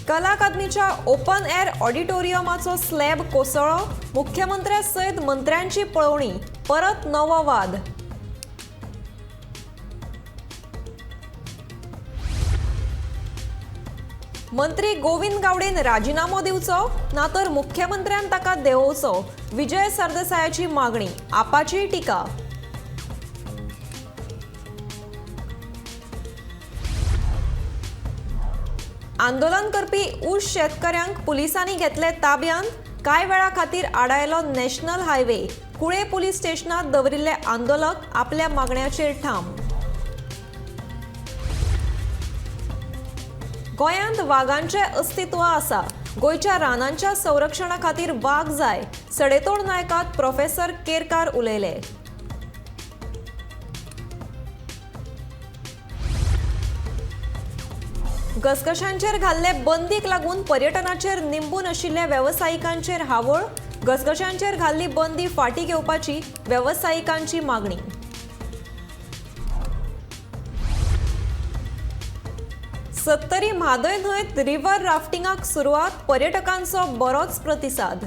कला अकादमीच्या open air ऑडिटोरियमाचो slab कोसळ्ळो. मुख्यमंत्र्या सयत मंत्र्यांची पळोवणी. परत नवो वाद. मंत्री गोविंद गावडेन राजिनामो दिवचो ना तर मुख्यमंत्र्यान ताका देंवोवचो. विजय सरदेसायाची मागणी. आपाची टिका. आंदोलन करपी ऊस शेतकऱ्यांक पुलिसांनी घेतले ताब्यांत. कांय वेळा खातीर आडायलो नॅशनल हायवे. कुळे पुलीस स्टेशनात दवरिल्ले आंदोलक आपल्या मागण्याचेर ठाम. गोंयांत वागांचें अस्तित्व आसा. गोंयच्या रानांच्या संरक्षणा खातीर वाग जाय. सडेतोड नायकात प्रोफेसर केरकार उलयले. घसघशांचेर घाल्ले बंदीक लागून पर्यटनाचेर निंबून आशिल्ल्या वेवसायिकांचेर हावळ. घसघशांचेर घाल्ली बंदी फाटीं घेवपाची वेवसायिकांची मागणी. सत्तरी म्हादय न्हंयत रिव्हर राफ्टिंगाक सुरवात. पर्यटकांचो बरोच प्रतिसाद.